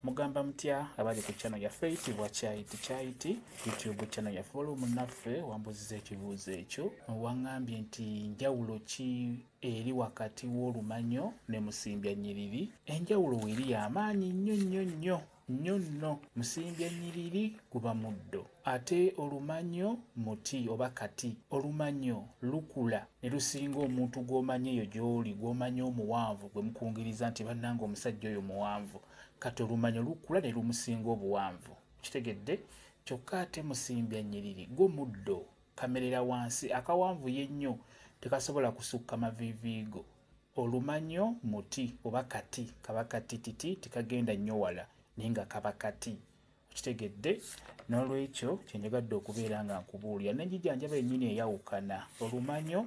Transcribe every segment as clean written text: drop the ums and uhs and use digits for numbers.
Mugamba mutya abali ku channel yaffe eyitibwa Kyayiti Kyayiti YouTube channel yaffe. Waliwo munnaffe wambuziza ekibuuzo ekyo, waŋŋambye nti njawulo ki eri wakati w'olumanyo ne musimbya nnyiriri. Enjawulo weeri y'amaanyi nnyo nnyo nnyo nnyo nno. Musimbya nnyiriri guba muddo, ate olumanyo muti oba kati. Olumanyo lukula ne lusinga omuntu gw'omanyi eyo gy'oli, gw'omanyi omuwanvu, gwe mukungiriza nti bannange omusajja oyo muwanvu. Kati olumanyo lukula ne lumusinga obuwanvu, kitegedde? Kyokka ate musimbya nnyiriri gwo muddo, kamerera wansi, akawanvu ye nnyo tekasobola kusukka maviiviigo. Olumanyo muti oba kati, kaba katititi, tekagenda nnyo wala naye nga kaba kati, okitegedde? N'olwekyo kyenjagadde okubeera nga nkubuulira n'enjijanjaba yennyini eyawukana. Olumanyo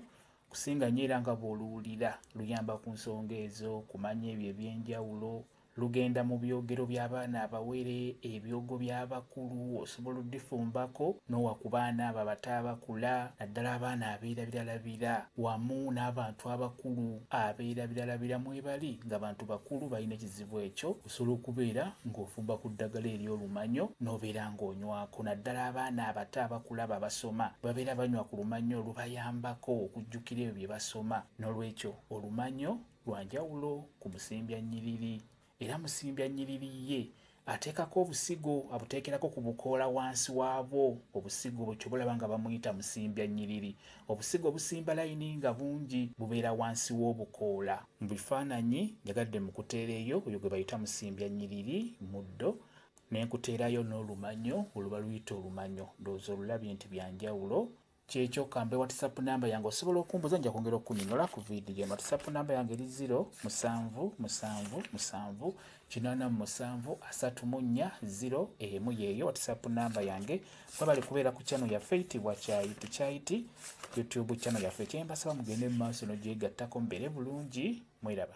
kusinga nnyo, era nga bw'oluwulira luyamba ku nsonga ezo, kumanya ebyo ebyenjawulo. Lugenda mu byogero by'abaana abawere, ebyogo by'abakulu, osobola oddifumbako n'owa ku baana abo abato abakula, naddala abaana abeerabiralabira, wamu n'abantu abakulu abeerabiralabira mwebali nga bantu bakulu balina ekizibu ekyo. Osobola okubeera ng'ofumba ku ddagala ery'olumanyo n'obeera ng'onywako, naddala abaana abato abakula abo abasoma babeera banywa ku lumanyo, lubayambako okujjukira ebyo bye basoma. N'olwekyo olumanyo lwa njawulo ku musimbya nnyiriri. Era musimbya nnyiriri ye ateekako obusigo, abuteekerako ku bukoola wansi waabwo obusigo bwe kyobulaba nga bamuyita musimbya nnyiriri. Obusigo busimba layini nga bungi, bubeera wansi w'obukoola. Mu bifaananyi njagadde mukuteereyo oyo gwe bayita musimbya nnyiriri muddo, ne nkuteerayo n'olumanyo oluba luyita olumanyo. Ndowooza olulabye nti bya njawulo. Kyekyo, kambe WhatsApp namba yange osobola okumbuuza, nja kwongera okukunnyonnyola ku vidiyo eno. WhatsApp namba yange eri 0 7 7 7 87 34 0 emu, yeeyo WhatsApp namba yange. Mwebale kubeera ku channel yaffe eyitibwa Kyayiti Kyayiti YouTube channel yaffe. Kyembasaba mugende mu maaso n'ogyegattako, mubeere bulungi, mweraba.